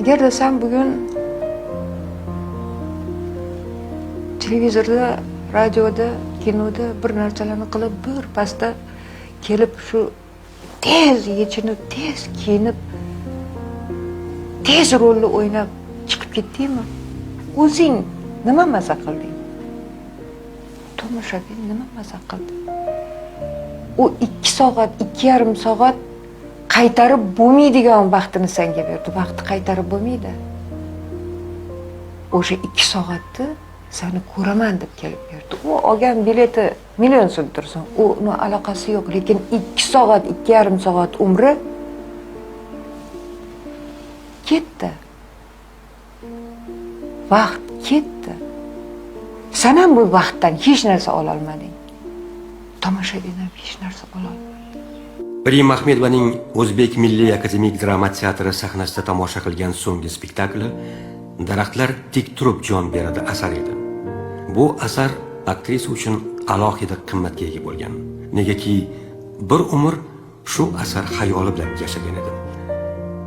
Agarda san bugun televizorda, radioda, kinoda bir narsalarni qilib, bir pasda kelib shu tez yechinib, tez kiyinib, tez rolni o'ynab chiqib ketdingmi, o'zing nima maza qilding? Tomoshabin nima maza qildi? U 2 soat, 2,5 soat qaytarib bo'lmaydigan vaqtini senga berdi. Vaqtni qaytarib bo'lmaydi. O'sha 2 soatni seni ko'raman deb kelib berdi. U olgan bileti million so'm tursin, uni aloqasi yo'q, lekin 2 soat, 2,5 soat umri ketdi. Vaqt ketdi. Sen ham bu vaqtdan hech narsa ololmading. Tomoshabin ham hech narsa ololmadi. Rim Ahmedovaning O'zbek Milliy akademik drama teatri sahnasida tomosha qilgan so'nggi spektakli "Daraxtlar tik turib jon beradi" asari edi. Bu asar aktrisa uchun alohida qimmatga ega bo'lgan. Negaki bir umr shu asar xayoli bilan yashagan edi.